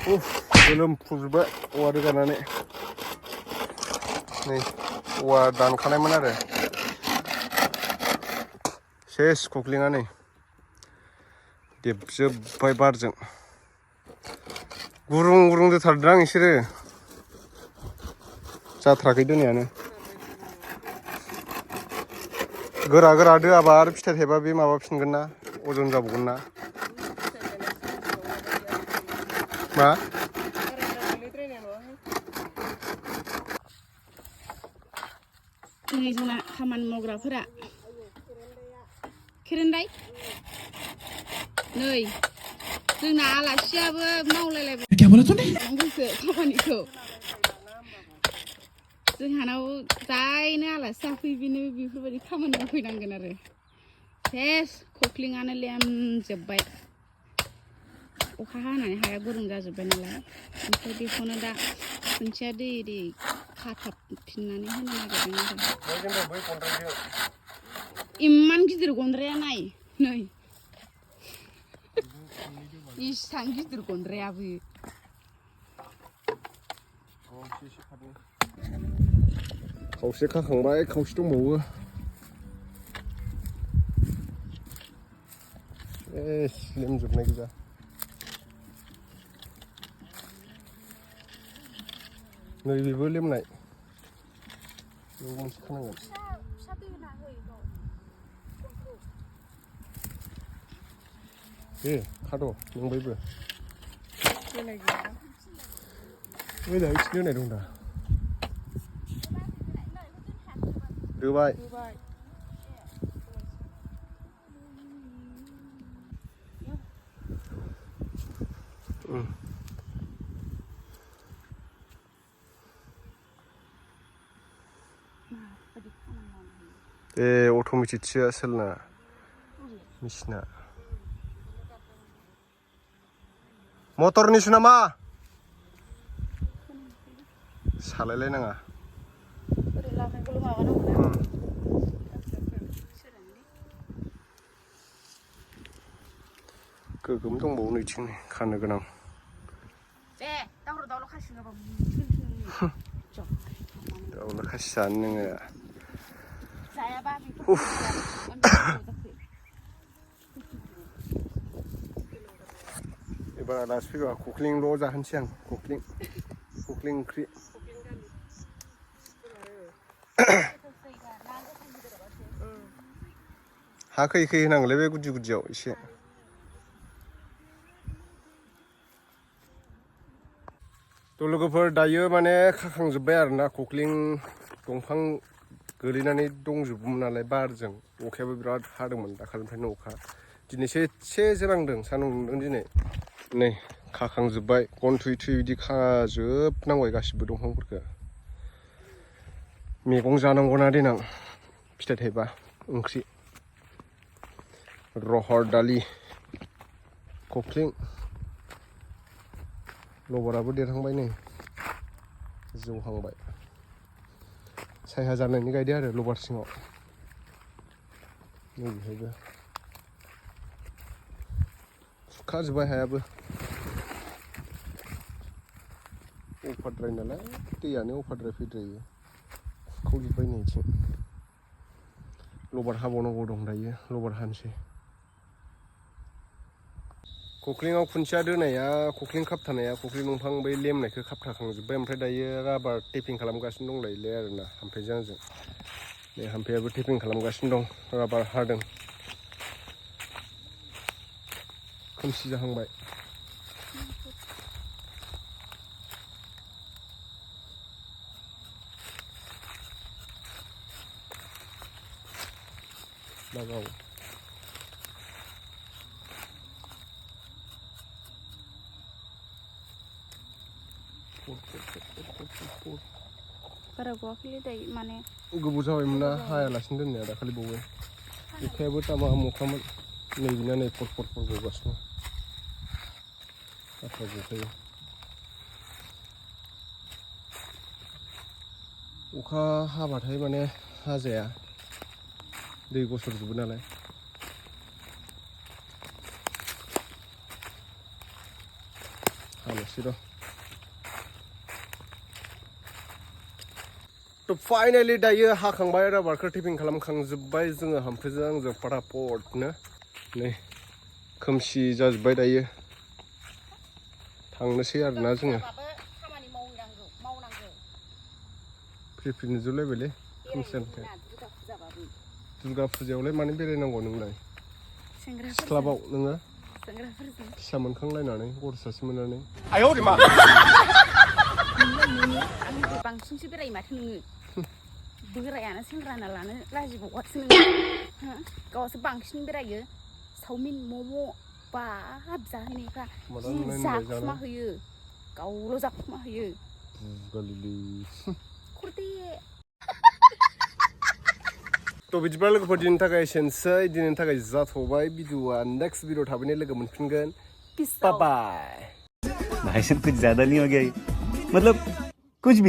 गोलोम फुजोब्बाय औवा रोगानानै नै औवा दानखानायमोन आरो सेस खख्लिङा नै देबजोब्बाय बारजों गुरुं गुरुं जाथारदों बिसोरो जाथ्राखै दोननायानो गोरा गोरा दोआबा आरो फिथाइ थाइबा बे माबाफिनगोन ना अजन जाबावगोन ना मा नै जोंना खामानि मावग्राफोरा खेरेन्दाय नै जोंना आलासियाबो मावलायलायबावसो खामानिखौ जोंहानाव जायनो आलासि जाफैबिनो बेफोरबायदि खामानि मावफैनांगोन आरो सेस खख्लिङानो लेमजोब्बाय अखा हानानै हाया गुरुं जाजोब्बाय नालाय ओमफ्राय बेखौनो दा खुन्थिया दै दै खाथाबफिननानै होनो नागिरदों आरो इमान गिदिर गन्द्राया नाय नै इसां गिदिर गन्द्रायाबो खावसे खाखांबाय खावसे दंबावो लेमजोबनाय गोजा नै बेबो लेमनाय बेयाव मोनसे खानांगोन दे खाद' नोंबायबो मोजाङै खिन्थु होनाय दं दा दोबाय ए अट'मेटिकसो सोलना मेचिना मटरनिसो नामा सालायलायनाङा गोगोम दंबावो नैथिं खानो गोनां दाउला खासि जानो नोङो एबार आलासि फैबा खख्लिंल' जाहोनोसै आं खख्लिं ओंख्रि हा खै खै होनांगोनलै बे गुदि गुदियाव एसे थ' लोगोफोर दायो माने खाखांजोब्बाय आरोना खख्लिं दंफां गोलैनानै दंजोबोमोन नालाय बारजों अखायाबो बिराद हादोंमोन दाखालिनिफ्रायनो अखा दिनैसो एसे जोरांदों सान्दुं दुंदों दिनै नै खाखांजोब्बाय गन थुयै थुयै बिदि खाजोबनांबाय गासिबो दंफांफोरखौ मैगं जानांगौना देनां फिथाइ थाइबा ओंख्रि रहर दालि खख्लिं लबाराबो देरहांबाय नै जौहांबाय सायहा जानायनि गायदो आरो लबार सिङाव नैबेहायबो खुरखाजोब्बाय हायाबो अभारद्राय नालाय दैयानो अभारद्राय फैद्रायो खुरखावजोब्बाय नैथिं लबार हाबावनांगौ दं दायो लबार हानोसै खख्लिङाव खुन्थिया दोनाया खख्लिं खाबथानाया खख्लिं दंफां बै लेमनायखौ खाबथाखांजोब्बाय ओमफ्राय दायो राबार टेपिं खालामगासिनो दंलायोलै आरोना हाम्फैजों आंजों बे हाम्फैयाबो टेपिं खालामगासिनो दं राबार हादों खोमसि जाहांबाय बागाव बारा गवाखैलै दायो माने गोबाव जाबायमोन ना हायालासिनो दोननाया दाखालि बावै अखायाबो तामा मखामोन नैबेना नै फर गगासिनो बाथ्रा गखायो अखा हाबाथाय माने हाजाया दै गसरजोबो नालाय हानोसै र' थ' फाइनेलि दायो हाखांबाय राबारखौ टिफिन खालामखांजोब्बाय जोङो हाम्फैजों आंजों फटाफटनो नै खोमसि जाजोब्बाय दायो थांनोसै आरोना जोङो फ्रि फ्रि नुजोबलायबायलै खोमसियानोखाय दुर्गा फुजायावलाय मानो बेरायनांगौ नोंलाय सिख्लाबाव नोङो फिसा मोनखांलायनानै गरसासे मोननानै बांसिनसो बेरायो माथो नोङो बोरायानो सेंग्राना लानो लाजिबावासो नोङो गावसो बांसिन बेरायो चावमिन मम' बाब जाहैनायफ्रा जि जाखुमा होयो गावल' जाखुमा होयो थ' बिदिबा लोगोफोर दिनैनि थाखाय एसेनोसै दिनैनि थाखाय जाथ'बाय भिडिअआ नेक्स्ट भिडिअ थाबैनो लोगो मोनफिनगोन बाय बाय भाई साहब कुछ ज्यादा नहीं हो गया ये? मतलब कुछ भी